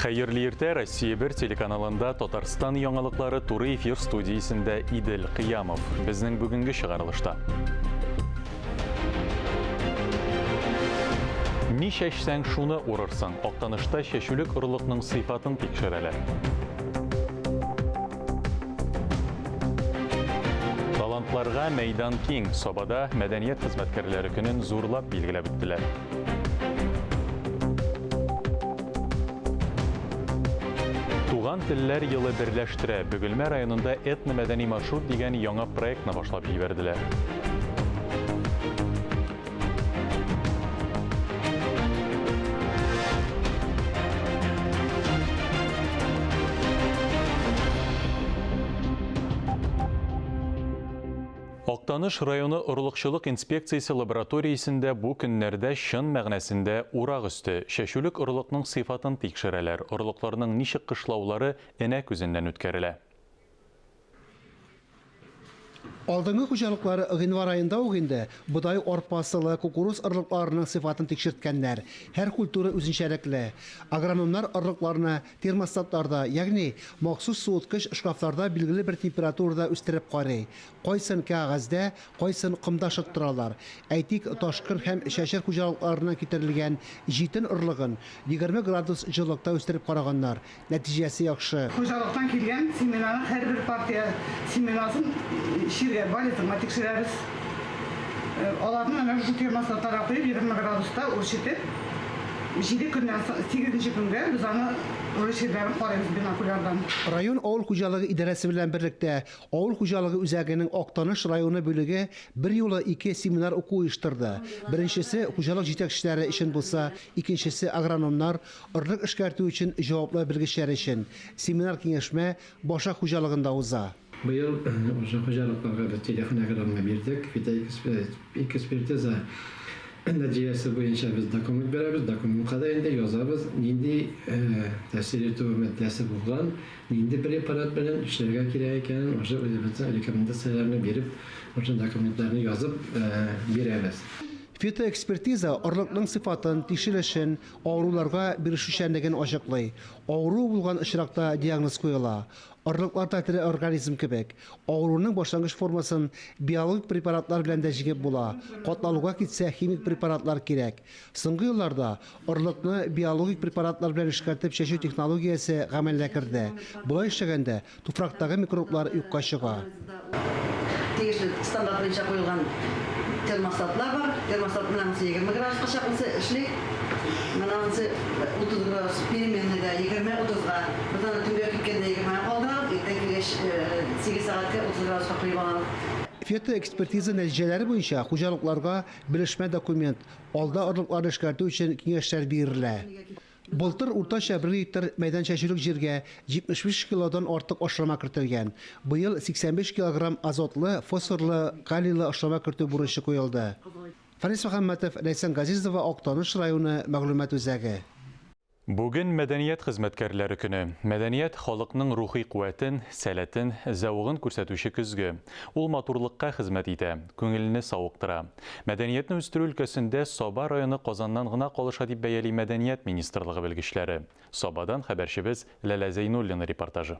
Хәерле иртә, Россия 1 телеканалында Татарстан яңалыклары туры эфир студиясендә Идел Кыямов. Безнең бүгенге чыгарылышта. Ни чәчсәң, шуны урырсың. Актанышта чәчүлек орлыкның сыйфатын тикшерәләр. Талантларга мәйдан киң. Сабада мәдәният хезмәткәрләре көнен зурлап билгеләп үттеләр. Туган телләр елы берләштерә. Бөгелмә районында этномәдәни маршрут дигән яңа проектны башлап җибәрделәр. Актаныш районы орлыкчылык инспекциясе лабораториясендә бу көннәрдә чын мәгънәсендә урак өсте. Чәчүлек орлыкның сыйфатын тикшерәләр, орлыкларның ничек кышлаулары энә күзеннән үткәрелә. Алдынгы хуҗалыклар гыйнвар аенда ук инде бодай, арпа, солы, кукуруз орлыкларының сыйфатын тикшерткәннәр. Һәр культура үзенчәлекле. Агрономнар орлыкларны термостатларда, ягъни махсус суыткыч шкафларда билгеле бер температурада үстереп карый. Кайсын кәгазьдә, кайсын комда шыттыралар. Әйтик, Ташкын һәм Чәчер хуҗалыкларыннан китерелгән җитен орлыгын 20 градус җылылыкта үстереп караганнар. Нәтиҗәсе яхшы. Хуҗалыктан килгән семенаның һәрбер партия семенасын чиргә, болезньга тикшерәбез. Аларны менә шушы термостатларга куеп, 20 градуста үрчетеп, җиде көннән соң, сигезенче көнгә без аны уже чирләрен карыйбыз бинокулярдан. Район авыл хуҗалыгы идарәсе белән берлектә авыл хуҗалыгы үзәгенең Актаныш районы бүлеге берьюлы ике семинар-уку оештырды. Беренчесе хуҗалык җитәкчеләре өчен булса, икенчесе агрономнар, Орлык эшкәртү өчен җаваплы белгечләр өчен семинар-киңәшмә Башак хуҗалыгында уза. Быел уже хуҗалыкларга без телефонограмма бирдек, фитоэкспертиза нәтиҗәсе буенча без документ бирәбез, документка да инде язабыз, нинди тәэсир итү матдәсе булган, нинди препарат белән эшләргә кирәк икәнен уже үзебезнең рекомендацияләрне биреп, уже документларны язып бирәбез. Фитоэкспертиза орлыкның сыйфатын, тикшерелешен, Авыруларга бирешүчәнлеген ачыклый. Авыру булган очракта диагноз куела. Орлыклар да тере организм кебек. Авыруның башлангыч формасын биологик препаратлар белән дә җиңеп була. Катлаулыга китсә, химик препаратлар кирәк. Соңгы елларда орлыкны биологик препаратлар белән эшкәртеп чәчү технологиясе гамәлгә керде. Болай эшләгәндә, Туфрактагы микроблар юкка чыга. Тиешле стандарт буенча куелган термостатлар бар. Термостат менә монысы 20 градуска чаклысы эшли. Менә монысы 30 градус переменныйда 20-30-га. Без аны төнгә киткәндә 20-гә калдырабыз, иртән килгәч 8 сәгатькә 30 градуска куеп алабыз. Фетоэкспертиза нәтиҗәләре буенча хуҗалыкларга белешмә документ, алда орлыкларны эшкәртү өчен киңәшләр бирелә. Былтыр уртача бер гектар мәйдан чәчүлек җиргә 75 килодан артык ашлама кертелгән. Быел 85 килограмм азотлы, фосфорлы, калийлы ашлама кертү бурычы куелды. Фәнис Мөхәммәтов, Ләйсән Газизова, Актаныш районы мәгълүмат үзәге. Бүген мәдәният хезмәткәрләре көне. Мәдәният, халыкның рухи куәтен, сәләтен, зәвыгын күрсәтүче көзге. Ул матурлыкка хезмәт итә, күңелне савыктыра. Мәдәниятне үстерү өлкәсендә Саба районы Казаннан гына калыша дип бәяли Мәдәният министрлыгы белгечләре. Сабадан хәбәрчебез Ләлә Зәйнуллина репортажы.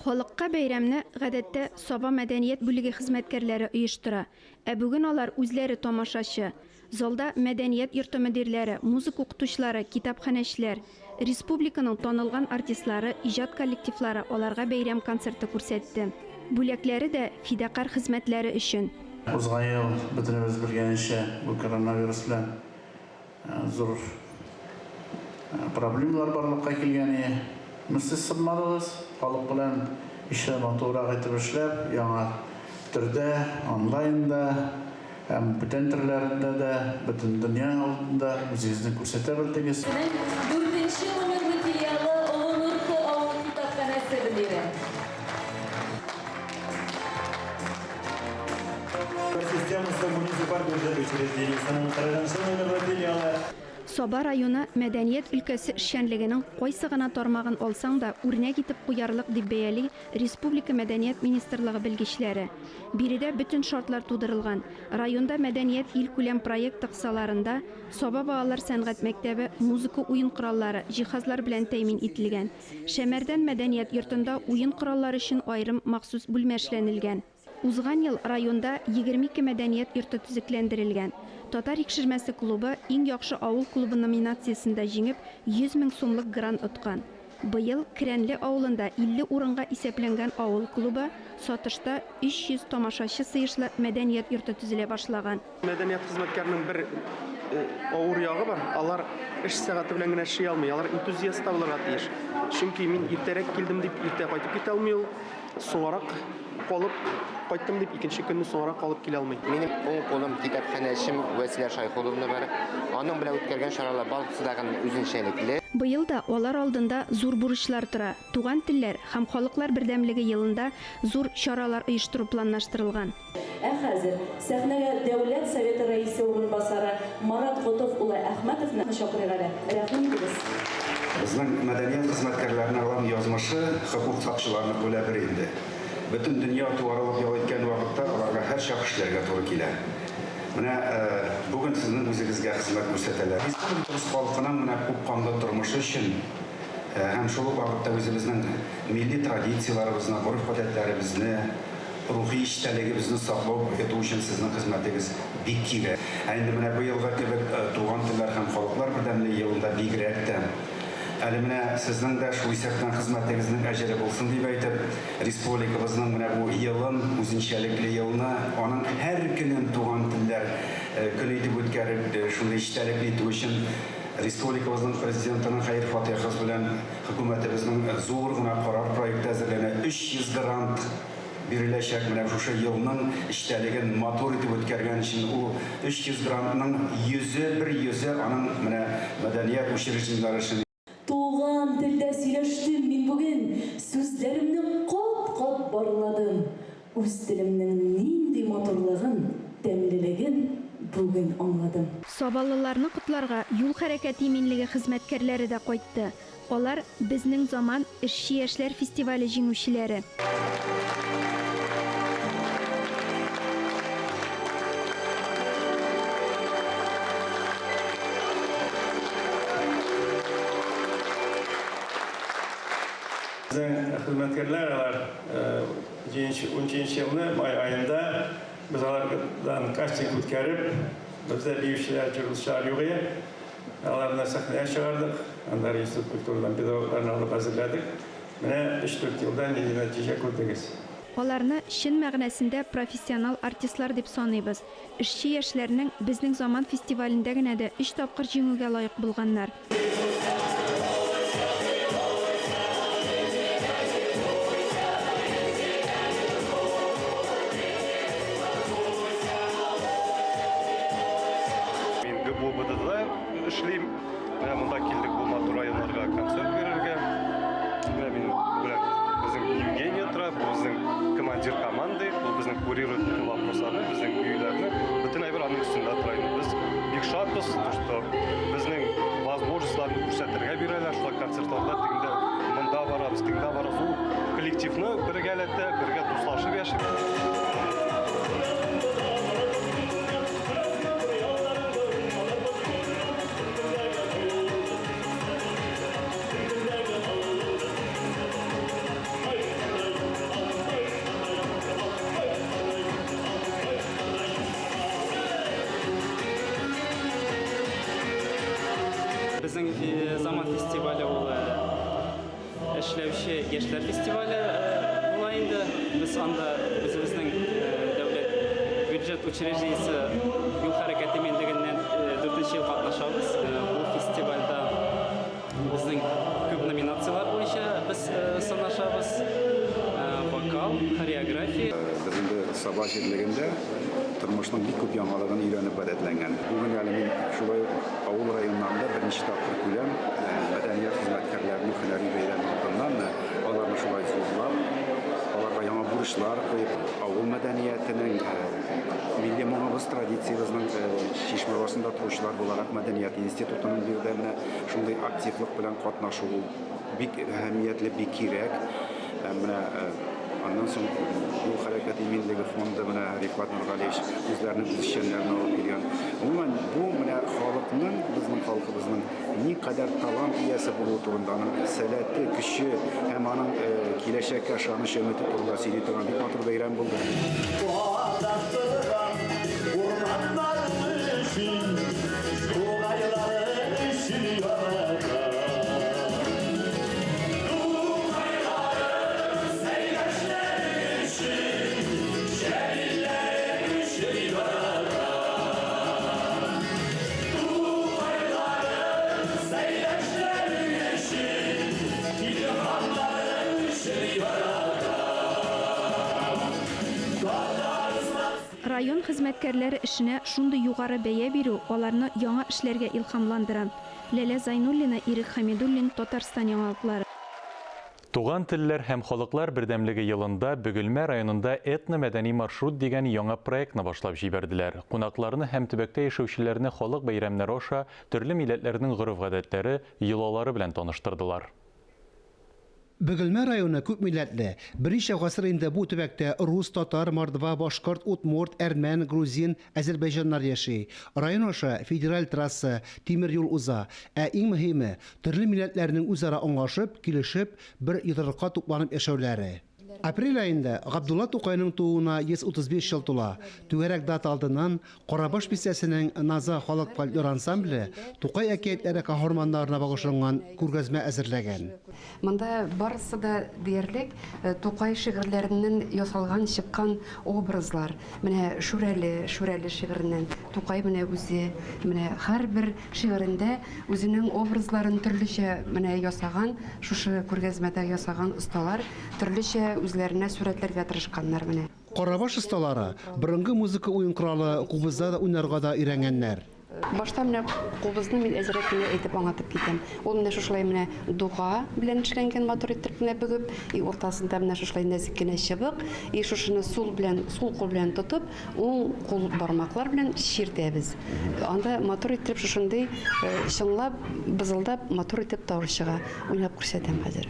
Халыкка бәйрәмне, гадәттә, Саба мәдәният бүлеге хезмәткәрләре оештыра. Ә бүген алар үзләре тамашачы. Залда мәдәният йорты мөдирләре, музыка укытучылары, китапханәчеләр. Республиканың танылган артистлары, иҗат коллективлары аларга бәйрәм концерты күрсәтте. Бүләкләре дә фидакарь хезмәтләре өчен. Узган ел, бөтенебез белгәнчә, бу коронавирус белән зур проблемалар барлыкка килгән ие. Но сез сынмадыгыз, халык белән еще матуррак итеп эшләп, яңа төрдә, онлайнда, Һәм бүтән төрләрендә дә бөтен дөнья алдында үзегезне күрсәтә белдегез. Безнең дүртенче номерлы филиалы Олы Нырты авыл китапханәсе мөдире. Системасы муниципаль бюджет учреждениесенең кырыгынчы номерлы филиалы. Саба районы мәдәният өлкәсе эшчәнлегенең кайсы гына тармагын алсаң да, үрнәк итеп куярлык, дип бәяли республика Мәдәният министрлыгы белгечләре. Биредә бөтен шартлар тудырылган. Районда Мәдәният илкүләм проекты кысаларында Саба балалар сәнгать мәктәбе музыка уен кораллары, җиһазлар белән тәэмин ителгән. Шәмәрдән мәдәният йортында уен кораллары өчен аерым махсус бүлмә эшләнелгән. Узган ел районда 22 мәдәният йорты төзекләндерелгән. Татар Икшермәсе клубы Иң яхшы авыл клубы номинациясендә җиңеп, 100 мең сумлык грант откан. Быел Керәнле авылында 50 урынга исәпләнгән авыл клубы, Сатышта 300 тамашачы сыешлы мәдәният йорты төзелә башлаган. Мәдәният хезмәткәренең бер авыр ягы бар, алар эш сәгате белән генә эшли алмый, алар энтузиаст та булырга тиеш. Чөнки мин иртәрәк килдем дип иртә кайтып китә алмый ул, соңарак калып кайттым дип икенче көнне соңарак калып килә алмый. Минем уң кулым китапханәчем Вәсилә Шайхуловна бар. Аның белән үткәргән чаралар барысы да үзенчәлекле. Быел да алар алдында зур бурычлар тора. Туган телләр һәм халыклар бердәмлеге елында зур чаралар оештыру планлаштырылган. Ә хәзер сәхнәгә Дәүләт Советы Рәисе урынбасары Марат Готыф улы Әхмәтовны чакырыйк әле. Рәхим итегез. Безнең мәдәният хезмәткәрләренең алан язмышы хокук сакчыларыныкы белән бер инде. Бөтен дөнья туарылып ял иткән вакытта аларга һәрчак эшләргә туры килә. Менә бүген сезнең үзегезгә хезмәт күрсәтәләр. Республикабыз халкының менә күпканлы тормышы өчен һәм шул ук вакытта үзебезнең милли традицияләребезне, гореф-гадәтләребезне, рухи эчтәлегебезне саклау, баету өчен сезнең хезмәтегез бик кирәк. Ә инде менә быелгы кебек Туган телләр һәм халыклар бердәмлеге елында бигрәк тә. Әле менә сезнең дә шул исәптән хезмәтегезнең әҗере булсын дип әйтеп, республикабызның менә бу елын, үзенчәлекле елны, аның һәр көнен туган телләр көне итеп үткәреп, шундый эчтәлекле итү өчен республикабызның Президентының хәер-фатыйхасы белән хөкүмәтебезнең зур гына карар проекты әзерләнә, 300 грант биреләчәк. Менә шушы елның эчтәлеген матур итеп үткәргән өчен ул 300 грантның йөзе, бер йөзе аның менә мәдәният учреждениеләре өчен. Туган телдә сөйләштем мин бүген, Сүзләремне кат-кат барладым. Үз телемнең нинди матурлыгын, Тәмлелеген бүген аңладым. Сабалыларны котларга юл хәрәкәте иминлеге хезмәткәрләре дә кайтты. Алар, Безнең заман эшче яшьләр фестивале җиңүчеләре. Безнең хезмәткәрләр алар унҗиденче елны май аенда без алардан кастинг үткәреп, бездә биючеләр, җыручылар юк иде. Аларны сәхнәгә чыгардык, аннары институт культурадан педагогларны алып әзерләдек. Менә өч-дүрт елда нинди нәтиҗә күрдегез. Аларны чын мәгънәсендә профессионал артистлар дип саныйбыз. Эшче яшьләрнең Безнең заман фестивалендә генә дә өч тапкыр җиңүгә лаек булганнар. Мин ГБУБДда эшлим. Менә монда килдек бу матур районнарга концерт бирергә. Менә минем белән безнең Евгения тора, бу безнең командир команды, ул безнең курирует бөтен вопросларны, безнең өйләрне, бөтен әйбер аның өстендә тора инде. Без бик шатбыз, то что безнең возможностьларны күрсәтергә бирәләр, шулай концертларда тегендә монда барабыз, тегендә барабыз. Ул коллективны бергәләтә, бергә дуслашып яшибез. Безнең заман фестивале ул эшләүче яшьләр фестивале була инде. Без анда үзебезнең дәүләт бюджет учреждениесе юл хәрәкәте иминлегеннән дүртенче ел катнашабыз. Бу фестивальдә безнең күп номинацияләр буенча без сынашабыз. Вокал, хореография. Без инде Саба җирлегендә тормышның бик күп яңалыгын өйрәнеп гадәтләнгән. Бүген әле мин шулай ук авыл районнарында беренче тапкыр күләм мәдәният хезмәткәрләренең һөнәри бәйрәме алдыннан аларны шулай зурлап, аларга яңа бурычлар куеп, авыл мәдәниятенең, милли моңыбыз. Халкыбыз традициябезнең чишмә башында торучылар буларак мәдәният институтының биредә менә шундый активлык белән катнашуы бик әһәмиятле, бик кирәк. Менә аннан соң юл хәрәкәте иминлеге фонды менә Рифкать Нургалиевич үзләренең үзешчәннәрен алып килгән. Гомумән, бу менә халыкның, безнең халкыбызның никадәр талант иясе булуы турында, аның сәләте, көче һәм аның киләчәккә ышанычы, өмете турында сөйли торган бик матур бәйрәм булды. Адашырган урманнар өчен, тугайлары өчен яратам. Тукайларым, Сәйдәшләрең өчен, Җәлилләрең өчен яратам. Тукайларым, Сәйдәшләрең өчен, Илһамнарың өчен яратам. Татарстан. Район хезмәткәрләре эшенә шундый югары бәя бирү аларны яңа эшләргә илһамландыра. Ләлә Зайнуллина, Ирек Хәмидуллин, Татарстан яңалыклары. Туган телләр һәм халыклар бердәмлеге елында Бөгелмә районында Этномәдәни маршрут дигән яңа проектны башлап җибәрделәр. Кунакларны һәм төбәктә яшәүчеләрне халык бәйрәмнәре аша төрле милләтләрнең гореф-гадәтләре, йолалары белән таныштырдылар. Бөгелмә районы күпмилләтле. Берничә гасыр инде бу төбәктә рус, татар, мордва, башкорт, удмурт, әрмән, грузин, әзербәйҗаннар яши. Район аша федераль трасса, тимер юл уза. Ә иң мөһиме, төрле милләтләрнең үзара аңлашып, килешеп, бер йодрыкка тупланып яшәүләре. Апрель аенда Габдулла Тукайның тууына 135 ел тула. Түгәрәк дата алдыннан Карабаш бистәсенең Наза халык фольклор ансамбле Тукай әкиятләре каһарманнарына багышланган күргәзмә әзерләгән. Монда барысы да диярлек Тукай шигырьләреннән ясалган, чыккан образлар. Менә Шүрәле, Шүрәле шигыреннән Тукай менә үзе, менә һәрбер шигырендә үзенең образларын төрлечә менә ясаган, шушы күргәзмәдә ясаган осталар төрлечә үзләренә сурәтләргә тырышканнар менә. Карабаш осталары борынгы музыка уен коралы кубызда да уйнарга да өйрәнгәннәр. Башта менә кубызны мин әзрәк кенә әйтеп аңлатып китәм. Ул менә шушылай менә дуга белән эшләнгән, матур иттереп менә бөгеп, и уртасында менә шушылай нәзек кенә чыбык, и шушыны сул белән, сул кул белән тотып, уң кул бармаклар белән чиртәбез. Анда матур иттереп шушындый чыңлап, бызылдап матур итеп тавыш чыга. Уйнап күрсәтәм хәзер.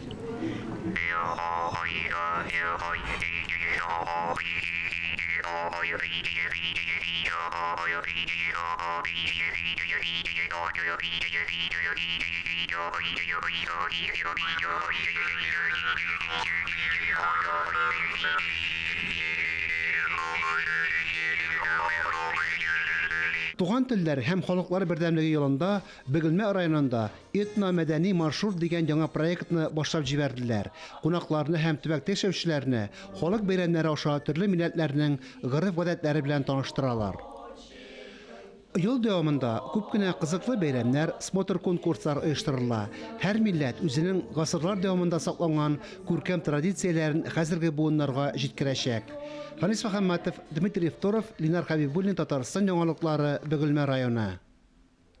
Туган телләр һәм халыклар бердәмлеге елында Бөгелмә районында Этномәдәни маршрут дигән яңа проектны башлап җибәрделәр. Кунакларны һәм төбәктә яшәүчеләрне халык бәйрәмнәре аша төрле милләтләрнең гореф-гадәтләре белән таныштыралар. Ел дәвамында күп кенә кызыклы бәйрәмнәр, смотр-конкурслар оештырыла. Һәр милләт үзенең гасырлар дәвамында сакланган күркәм традицияләрен хәзерге буыннарга җиткерәчәк. Фәнис Мөхәммәтов, Дмитрий Второв, Ленар Хәбибуллин, Татарстан яңалыклары, Бөгелмә районы.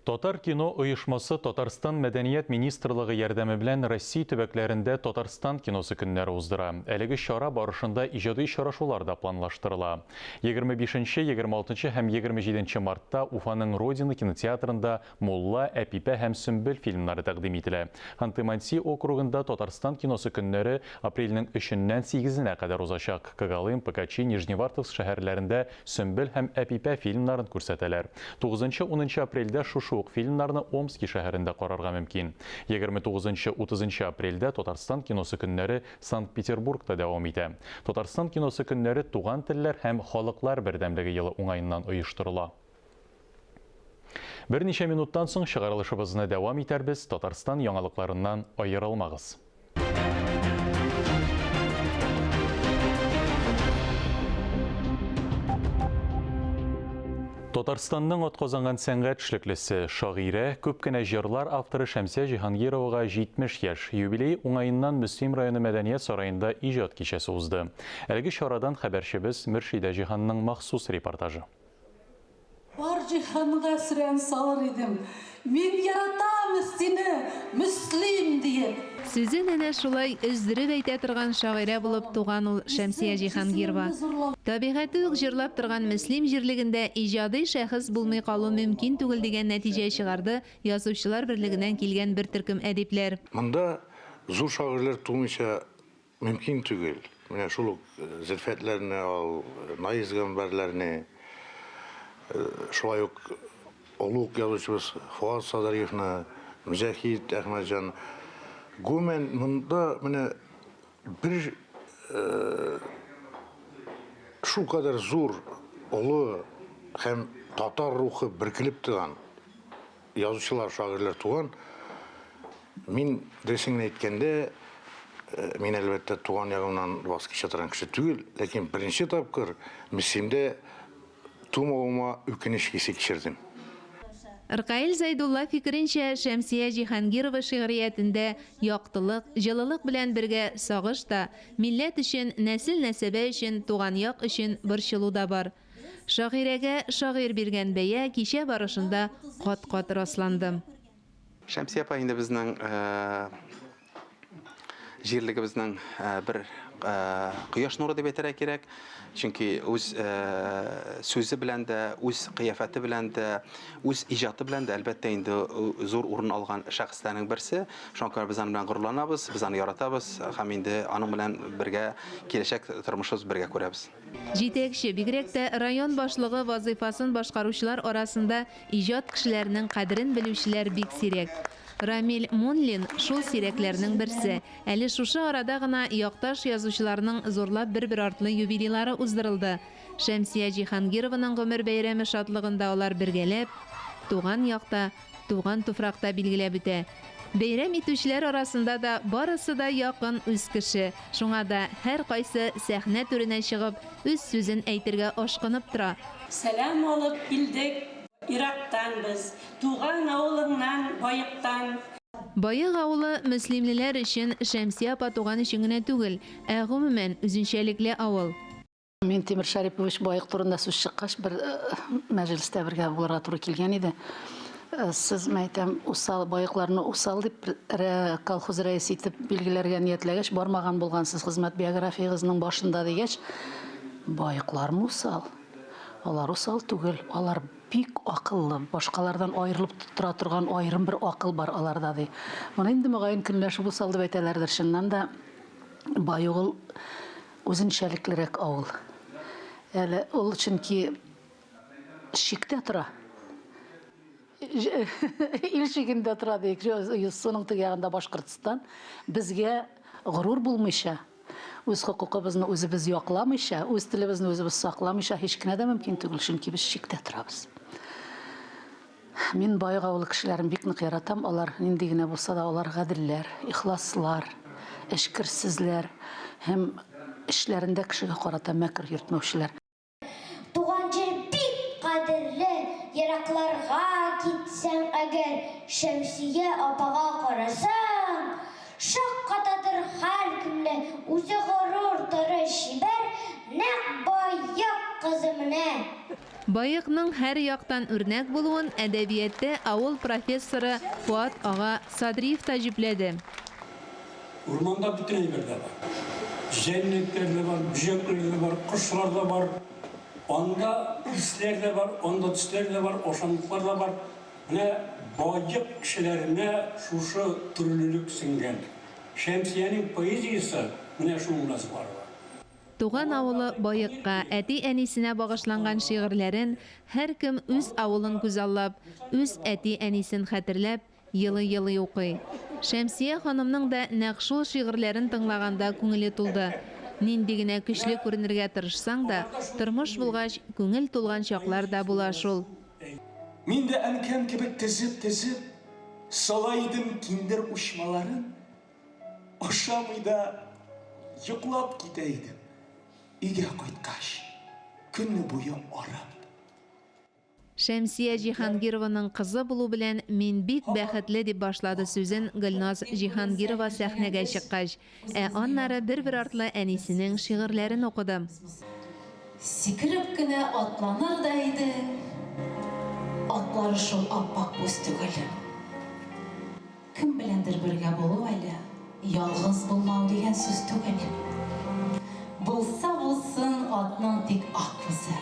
Татар кино оешмасы Татарстан Мәдәният министрлыгы ярдәме белән Россия төбәкләрендә Татарстан киносы көннәре уздыра. Әлеге чара барышында иҗади очрашулар да планлаштырыла. 25 нче, 26 нчы һәм 27 нче мартта Уфаның Родина кинотеатрында Мулла, Әпипә һәм Сөмбел фильмнары тәкъдим ителә. Ханты-Манси округында Татарстан киносы көннәре апрельнең өченнән сигезенә кадәр узачак. Когалым, Покачи, Нижневартовск шәһәрләрендә Сөмбел һәм Әпипә фильмнарын күрсәтәләр. Тугызынчы-унынчы апрельдә шушы ук фильмнарны Омски шәһәрендә карарга мөмкин. Егерме тугызынчы-утызынчы апрельдә Татарстан киносы көннәре Санкт-Петербургта дәвам итә. Татарстан киносы көннәре Туган телләр һәм халыклар бердәмлеге елы уңаеннан оештырыла. Берничә минуттан соң чыгарылышыбызны дәвам итәрбез, Татарстан яңалыкларыннан аерылмагыз. Татарстанның атказанган сәнгать эшлеклесе, шагыйрә, күп кенә җырлар авторы Шәмсия Җиһангировага 70 яшь. Юбилей уңаеннан Мөслим районы мәдәният сараенда иҗат кичәсе узды. Әлеге чарадан хәбәрчебез Мөршидә Җиһанның махсус репортажы. Бар җиһанга сөрән салыр идем. Мин яратам сине, Мөслим, диеп. Сүзен әнә шулай өздереп әйтә торган шагыйрә булып туган ул Шәмсия Җиһангирова. Табигате үк җырлап торган Мөслим җирлегендә иҗади шәхес булмый калу мөмкин түгел дигән нәтиҗә чыгарды Язучылар берлегеннән килгән бер төркем әдипләр. Монда зур шагыйрьләр тумыйча Мөмкин түгел. Менә шул ук Зөлфәтләрне ал, Наис Гамбәрләрне, шулай ук олуг язучыбыз Фоат Садриевны, Мөҗәһит Әхмәтҗан. Гомумән, монда менә бер шулкадәр зур, олы һәм татар рухы бөркелеп торган Язучылар, шагыйрьләр туган. Мин, дөресен генә әйткәндә, мин, әлбәттә, туган ягымнан ваз кичә торган кеше түгел, ләкин беренче тапкыр Мөслимдә тумавыма үкенеч хисе кичердем. Ркаил Зәйдулла фикеренчә, Шәмсия Җиһангирова шигъриятендә яктылык, җылылык белән бергә сагыш та, милләт өчен, нәсел-нәсәбә өчен, туган як өчен борчылу да бар. Шагыйрәгә шагыйрь биргән бәя кичә барышында кат-кат расланды. Шәмсия апа инде безнең җирлегебезнең бер кояш нуры дип әйтергә кирәк. Чөнки үз сүзе белән дә, үз кыяфәте белән дә, үз иҗаты белән дә, әлбәттә инде, зур урын алган шәхесләрнең берсе. Шуңа күрә без аның белән горурланабыз, без аны яратабыз һәм инде аның белән бергә киләчәк тормышыбыз бергә күрәбез. Җитәкче, бигрәк тә район башлыгы вазыйфасын башкаручылар арасында иҗат кешеләренең кадерен белүчеләр бик сирәк. Рамил Муллин, шул сирәкләрнең берсе. Әле шушы арада гына якташ язучыларның зурлап бер-бер артлы юбилейлары уздырылды. Шәмсия Җиһангированың гомер бәйрәме шатлыгын да алар бергәләп, туган якта, туган туфракта билгеләп үтә. Бәйрәм итүчеләр арасында да барысы да якын үз кеше, шуңа да һәркайсы сәхнә түренә чыгып, үз сүзен әйтергә ашкынып тора. Сәлам алып килдек ерактан без, Туган авылыңнан, Баектан. Баек авылы мөслимлеләр өчен Шәмсия апа туган өчен генә түгел, ә гомумән, үзенчәлекле авыл. Минтимер Шәрипович Баек турында сүз чыккач, бер мәҗлестә бергә булырга туры килгән иде. Сез, мәйтәм, усал, Баекларны усал дип колхоз рәисе итеп билгеләргә ниятләгәч, бармаган булгансыз хезмәт биографиягезнең башында дигәч, Баеклармы усал? Алар усал түгел, алар бик акыллы, башкалардан аерылып тора торган аерым бер акыл бар аларда, ди. Моны инде, мөгаен, көнләшеп усал дип әйтәләрдер. Чыннан да, Баек ул Үзенчәлеклерәк авыл. Әле ул чөнки чиктә тора. Ил чигендә тора диек. Суның теге ягында Башкортстан. Безгә горур булмыйча, үз хокукыбызны үзебез якламыйча, үз телебезне үзебез сакламыйча һич кенә дә мөмкин түгел, чөнки без чиктә торабыз. Мин Баек авылы кешеләрен бик нык яратам. Алар нинди генә булса да, алар гаделләр, ихласлар, эчкерсезләр һәм эшләрендә кешегә карата мәкер йөртмәүчеләр. Туган җир бик кадерле, еракларга китсәң әгәр, Шәмсия апага карасаң, Шаккатадыр һәркемне, үзе горур, тырыш, чибәр, нәкъ Баек кызы менә! Баекның һәр яктан үрнәк булуын әдәбияттә авыл профессоры Фоат ага Садриев та җөпләде. Урманда бөтен әйбер дә бар. Җәнлекләр дә бар, бөҗәкләр дә бар, кошлар да бар. Анда исләр дә бар, анда төсләр дә бар, ашамлыклар да бар. Менә Баек кешеләренә шушы төрлелек сеңгән. Шәмсиянең поэзиясе менә шуның белән сугарыла. Туган авылы Баекка, әти-әнисенә багышланган шигырьләрен һәркем үз авылын күзаллап, үз әти-әнисен хәтерләп, елый-елый укый. Шәмсия ханымның да нәкъ шул шигырьләрен тыңлаганда күңеле тулды. Нинди генә көчле күренергә тырышсаң да, тормыш булгач, күңел тулган чаклар да була шул. Мин дә әнкәм кебек тезеп-тезеп сала идем киндер учмаларын. Ашамый да йоклап китә идем. Өйгә кайткач, көне буе арып. Шәмсия Җиһангированың кызы булу белән мин бик бәхетле, дип башлады сүзен Гөлназ Җиһангирова сәхнәгә чыккач. Ә аннары бер-бер артлы әнисенең шигырьләрен укыды. Сикереп кенә атланыр да идең. Атлары шул ап-ак бүз түгел. Кем беләндер бергә булу әле ялгыз булмау дигән сүз түгел. Булса булсын атның тик ак бүзе.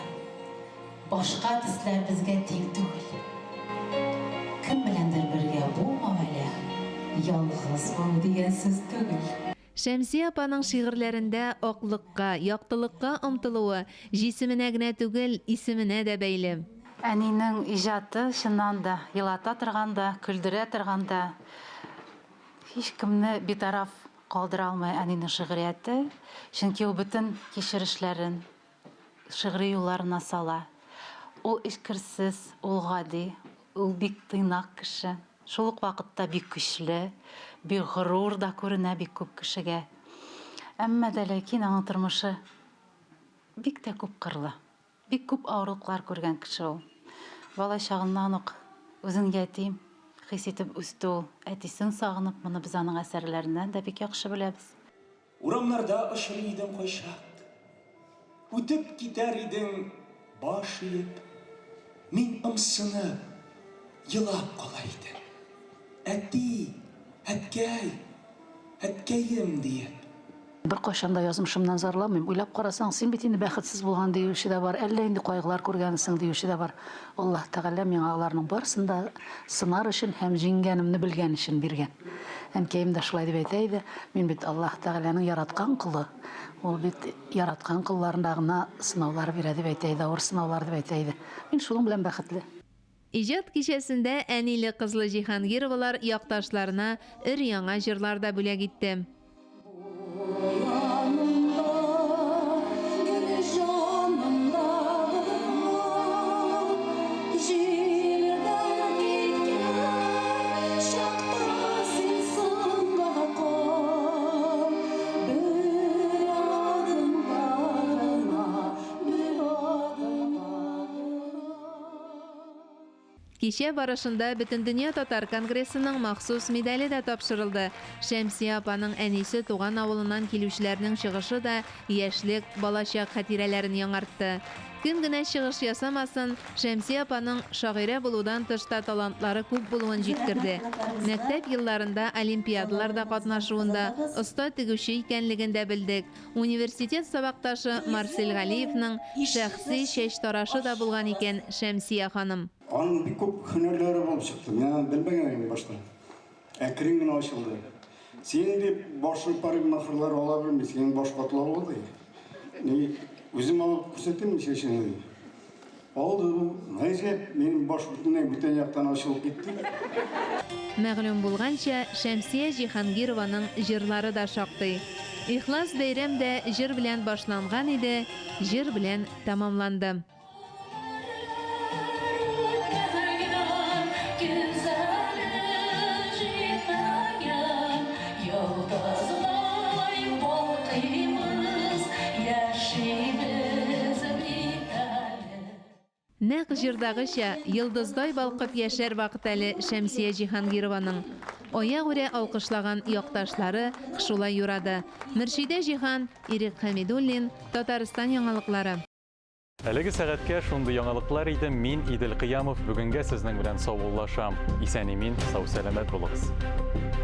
Башка төсләр безгә тиң түгел. Кем беләндер бергә булмау әле ялгыз булу дигән сүз түгел. Шәмсия апаның шигырьләрендә аклыкка, яктылыкка омтылуы җисеменә генә түгел, исеменә дә бәйле. Әнинең иҗаты, чыннан да, елата торган да, көлдерә торган да, һичкемне битараф калдыра алмый әнинең шигърияте, чөнки ул бөтен кичерешләрен шигъри юлларына сала. Ул эчкерсез, ул гади, ул бик тыйнак кеше. Шул ук вакытта бик көчле, бик горур да күренә бик күп кешегә. Әмма дә ләкин аның тормышы бик тә күпкырлы. Бик күп авырлыклар күргән кеше ул. Бала чагыннан ук үзен ятим хис итеп үсте ул. Әтисен сагынып, моны без аның әсәрләреннән дә бик яхшы беләбез. Урамнарда очрый идең кайчак. Үтеп китәр идең баш иеп. Мин ымсынып, елап кала идем. Әти, әткәй, әткәем диеп. Беркайчан да язмышымнан зарламыйм. Уйлап карасаң, син бит инде бәхетсез булган диюче дә бар, әллә инде кайгылар күргәнсең диюче дә бар. Аллаһ Тәгалә миңа аларның барысын да сынар өчен һәм җиңгәнемне белгән өчен биргән. Әнкәем дә шулай дип әйтә иде, Мин бит Аллаһ Тәгаләнең яраткан колы, Ул бит яраткан колларына гына сынаулар бирә, дип әйтә иде, авыр сынаулар дип әйтә иде. Мин шуның белән бәхетле. Иҗат кичәсендә әниле-кызлы Җиһангировалар якташларына өр-яңа җырлар да бүләк итте. Кичә барышында Бөтендөнья татар конгрессының махсус медале дә тапшырылды. Шәмсия апаның әнисе туган авылыннан килүчеләрнең чыгышы да яшьлек, балачак хатирәләрен яңартты. Кем генә чыгыш ясамасын, Шәмсия апаның шагыйрә булудан тыш та талантлары күп булуын җиткерде. Мәктәп елларында олимпиадаларда катнашуын да, оста тегүче икәнлеген дә белдек. Университет сабакташы Марсель Галиевның шәхси чәчтарашы да булган икән Шәмсия ханым. Аның бик күп һөнәрләре булып чыкты. Мин аны белмәгән идем башта. Әкрен генә ачылды. Синең дип башың парикмахерлар ала белми, синең баш катлаулы ди. Ни, үзем алып күрсәтимме чәчеңне ди. Алды бу. Гаҗәп, минем баш бөтенләй бүтән яктан ачылып китте. Мәгълүм булганча, Шәмсия Җиһангированың җырлары да шактый. Ихлас бәйрәм дә җыр белән башланган иде, җыр белән тәмамланды. Нәкъ җырдагыча, йолдыздай балкып яшәр вакыт әле Шәмсия Җиһангированың. Аягүрә алкышлаган якташлары шулай юрады. Мөршидә Җиһан, Ирек Хәмидуллин, Татарстан яңалыклары. Әлеге сәгатькә шундый яңалыклар иде. Мин Идел Кыямов бүгенгә сезнең белән саубуллашам. Исән-имин, сау-сәламәт булыгыз.